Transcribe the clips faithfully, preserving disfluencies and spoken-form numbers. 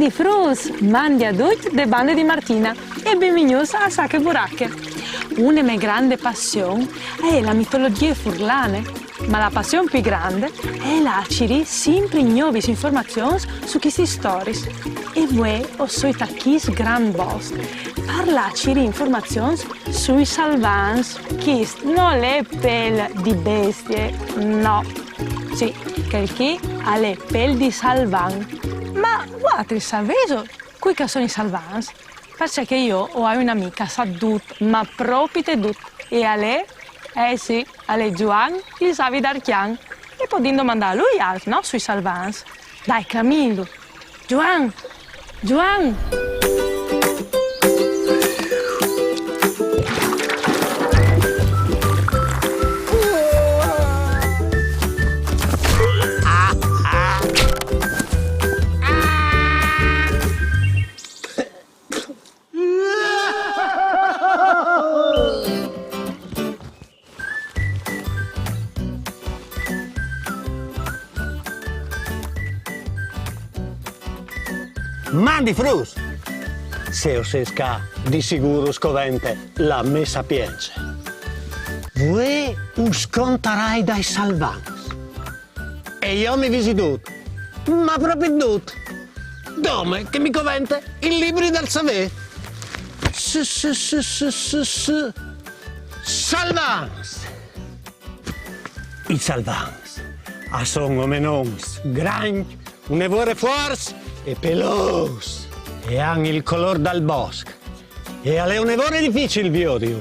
Fruts, mandi a ducj de bande di Martina e benvignûts a Sache Burache. Une mê grande passion e je la mitologjie furlane, ma la passion plui grande e je lâ a cirî simpri gnovis informazions su chestis storiis. E vuê o soi ta chist grant bosc par lâ a cirî informazions sui salvans. Chist nol è pêl di bestie, no. Sì, chel chi al è pêl di salvan. Ma vualtris savêso cui che a son i salvans? Parcè che jo o ai un amì che al sa dut, ma propit dut. E al è, eh sì, al è Zuan, il savi d'Arcjan. E podìn domandâ a lui alc, no, sui salvans. Dai, clamìnlu. Zuan! Zuan! Mandi fruts! Se o sês ca, di sigûr us covente la mê sapience. Vuê us contarai dai salvans. E jo mi visi dut, ma propit dut. Dome che mi covente il libri dal savê. S, s, s, s, s, s. Salvans! I salvans a son omenons grancj, une vore fuarts e pelôs, e a àn il colôr dal bosc. E al è une vore dificil viodiju.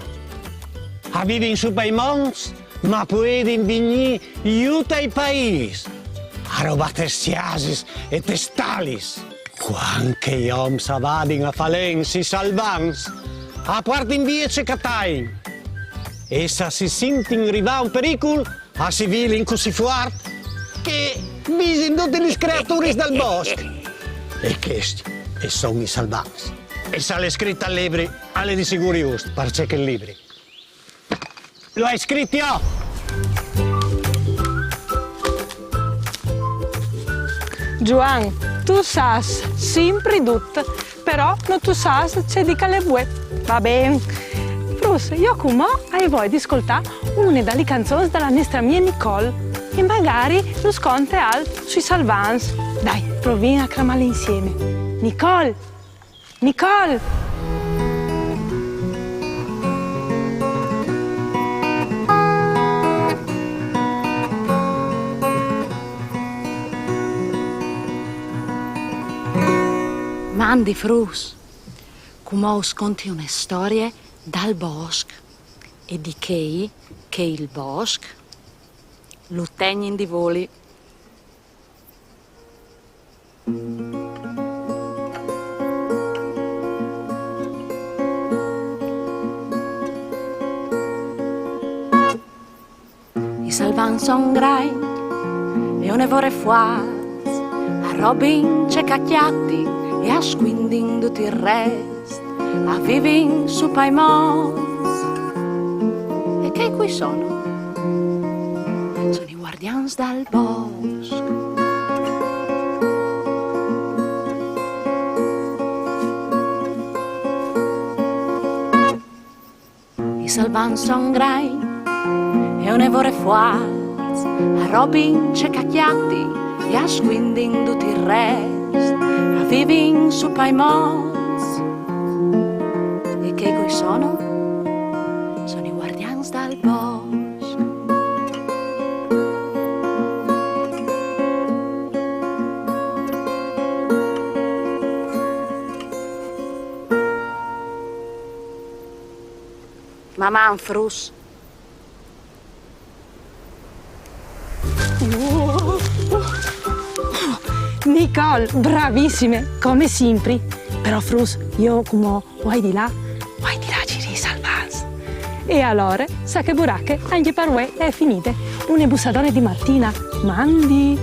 A vivin su pai monts, ma a puedin vignî jù tai paîs, a robâ tes cjasis e tes stalis. Cuant che i oms a vadin a fâ lens, i salvans a puartin vie ce che a tain. E se si sintin rivâ un pericul, a si vilin cussì fuart che a visin dutis lis creaturis dal bosc. E chescj a son i salvans. E se al è scrit tal libri, al è di sigûr just, parcè che il libri lu ai scrit jo! Zuan, tu sâs simpri dut, però no tu sâs ce dì che al è vuê. Va ben. Fruts, jo cumò o ai voie di scoltâ une da lis canzons da la nestre amie Nicole e magari nus conte alc sui salvans. Dai, provìn a clamâle insiemi. Nicole! Nicole! Mandi fruts, cumò us conti une storie dal bosc e di chei che il bosc lu tegnin di voli. I salvans a son grancj e une vore fuarts, a robin ce che a cjatin e a scuindin dut il rest, a vivin su pai monts. E chei cui sono? Sono i guardians dal bosc. I salvans a son grancj e une vore fuarts, a robin ce che a cjatin e a scuindin dut il rest, a vivin su pai monts. E chei cui sono? Sono i guardians dal bosc. Maman, fruts. Nicole, bravissime, come simpri. Però fruts, jo cumò o ai di lâ, o ai di lâ a cirî i salvans. E alore, Sache Burache, ancje par vuê e je finide. Une bussadone di Martina, mandi!